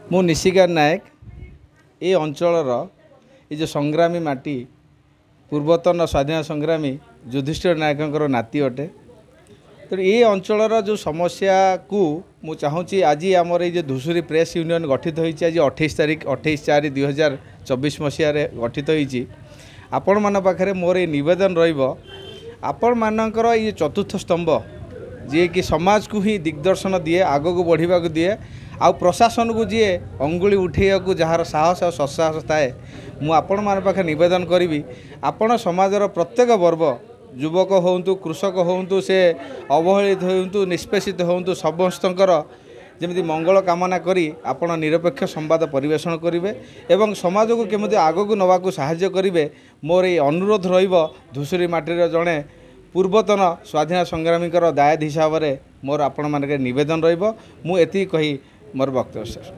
ମୁଁ ନିଶିକାନ୍ତ ନାୟକ, ଏ ଅଞ୍ଚଳର ଏ ଯେଉଁ ସଂଗ୍ରାମୀ ମାଟି, ପୂର୍ବତନ ସ୍ୱାଧୀନତା ସଂଗ୍ରାମୀ ଯୁଧିଷ୍ଠିର ନାୟକଙ୍କର ନାତି ଅଟେ। ତେଣୁ ଏ ଅଞ୍ଚଳର ଯେଉଁ ସମସ୍ୟାକୁ ମୁଁ ଚାହୁଁଛି, ଆଜି ଆମର ଏଇ ଯେଉଁ ଧୂସୁରୀ ପ୍ରେସ୍ ୟୁନିୟନ୍ ଗଠିତ ହୋଇଛି, ଆଜି 28 ତାରିଖ 28/4/2024 ମସିହାରେ ଗଠିତ ହୋଇଛି। ଆପଣମାନଙ୍କ ପାଖରେ ମୋର ଏଇ ନିବେଦନ ରହିବ, ଆପଣମାନଙ୍କର ଏଇ ଚତୁର୍ଥ ସ୍ତମ୍ଭ ଯିଏକି ସମାଜକୁ ହିଁ ଦିଗ୍ଦର୍ଶନ ଦିଏ, ଆଗକୁ ବଢ଼ିବାକୁ ଦିଏ, ଆଉ ପ୍ରଶାସନକୁ ଯିଏ ଅଙ୍ଗୁଳି ଉଠେଇବାକୁ ଯାହାର ସାହସ ଆଉ ସତ୍ସାହସ ଥାଏ, ମୁଁ ଆପଣମାନଙ୍କ ପାଖରେ ନିବେଦନ କରିବି, ଆପଣ ସମାଜର ପ୍ରତ୍ୟେକ ବର୍ଗ, ଯୁବକ ହୁଅନ୍ତୁ, କୃଷକ ହୁଅନ୍ତୁ, ସେ ଅବହେଳିତ ହୁଅନ୍ତୁ, ନିଷ୍ପେଷିତ ହୁଅନ୍ତୁ, ସମସ୍ତଙ୍କର ଯେମିତି ମଙ୍ଗଳ କାମନା କରି ଆପଣ ନିରପେକ୍ଷ ସମ୍ବାଦ ପରିବେଷଣ କରିବେ ଏବଂ ସମାଜକୁ କେମିତି ଆଗକୁ ନେବାକୁ ସାହାଯ୍ୟ କରିବେ, ମୋର ଏଇ ଅନୁରୋଧ ରହିବ। ଧୂସୁରୀ ମାଟିର ଜଣେ ପୂର୍ବତନ ସ୍ୱାଧୀନତା ସଂଗ୍ରାମୀଙ୍କର ଦାୟାଦ ହିସାବରେ ମୋର ଆପଣମାନଙ୍କ ନିବେଦନ ରହିବ। ମୁଁ ଏତିକି କହି ମୋର ବକ୍ତବ୍ୟ ଶେଷ।